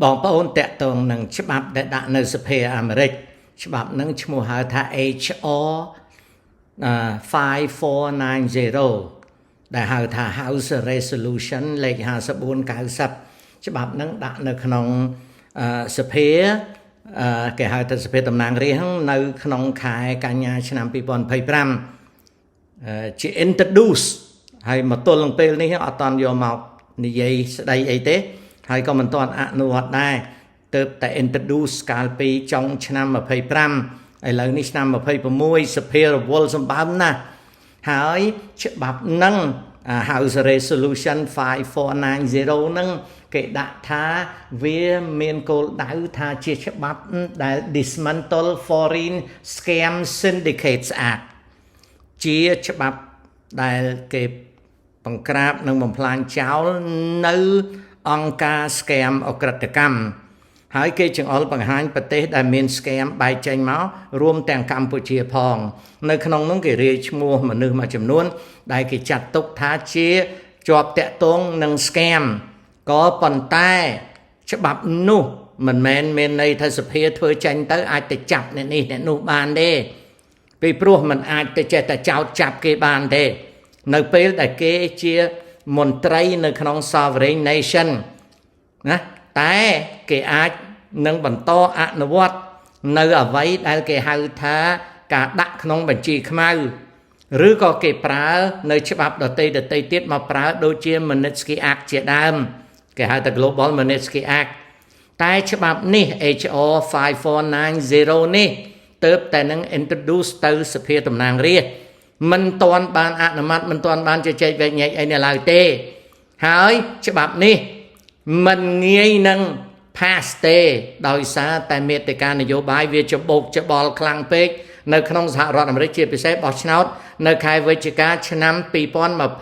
បងប្អូនតាក់ទងនឹងច្បាប់ដែលដាក់នៅសភាអាមេរិកច្បាប់នឹងឈ្មោះហៅថា HR 5490ដែលហៅថា House Resolution លេខ5490ច្បាប់នឹងដាក់នៅក្នុងសភាគេហៅថាសភាតំណាងរាស្ត្រនៅក្នុងខែកញ្ញាឆ្នាំ2025ជា introduce ហើយមកទល់នឹងពេលនេះអត់ទាន់យកមកនិយាយស្ដីអីទេហើយក៏មិនទាន់អនុវត្តដែរទៅតែ introduce កាលពីចុងឆ្នាំ25ឥឡូវនេះឆ្នាំ26សភារវល់សម្បើមណាស់ហើយច្បាប់នឹង House Resolution 5490នឹងគេដាក់ថាវាមានគោលដៅថាជាច្បាប់ដែល Dismantle Foreign Scam Syndicates Act ជាច្បាប់ដែលគេបង្ក្រាបនិងបំផ្លាញចោលនៅអង្គការ scam ឧក្រិដ្ឋកម្មហើយគេចង្អុលបង្ហាញប្រទេសដែលមាន scam បែកចេញមករួមទាំងកម្ពុជាផង នៅក្នុងនោះគេរាយឈ្មោះមនុស្សមួយចំនួន ដែលគេចាត់ទុកថាជាជាប់តាក់ទងនឹង scam ក៏ប៉ុន្តែច្បាប់នោះមិនមែនមានន័យថាសភាធ្វើចេញទៅអាចទៅចាប់អ្នកនេះអ្នកនោះបានទេពីព្រោះมันអាចទៅចេះតែចោតចាប់គេបានទេ នៅពេលដែលគេជាមន្ត្រីនៅក្នុង sovereign nation ណាតែគេអាចនឹងបន្តអនុវត្តនៅអ្វីដែលគេហៅថាការដាក់ក្នុងបញ្ជីខ្មៅឬក៏គេប្រើនៅច្បាប់ដទៃដទៃទៀតមកប្រើដូចជា Magnitsky Act ជាដើមគេហៅថា Global Magnitsky Act តែច្បាប់នេះ HR 5490នេះទៅតែនឹង introduce ទៅសភាតំណាងរាស្ត្រមិនទាន់បានអនុម័តមិនទាន់បានជជែកវែកញែកអីនៅឡើយទេហើយច្បាប់នេះមិនងាយនឹង pass ទេដោយសារតែមេតិការនយោបាយវាច្បោកច្បល់ខ្លាំងពេកនៅក្នុងសហរដ្ឋអាមេរិកជាពិសេសបោះឆ្នោតនៅខែវិច្ឆិកាឆ្នាំ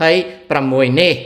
2026នេះ។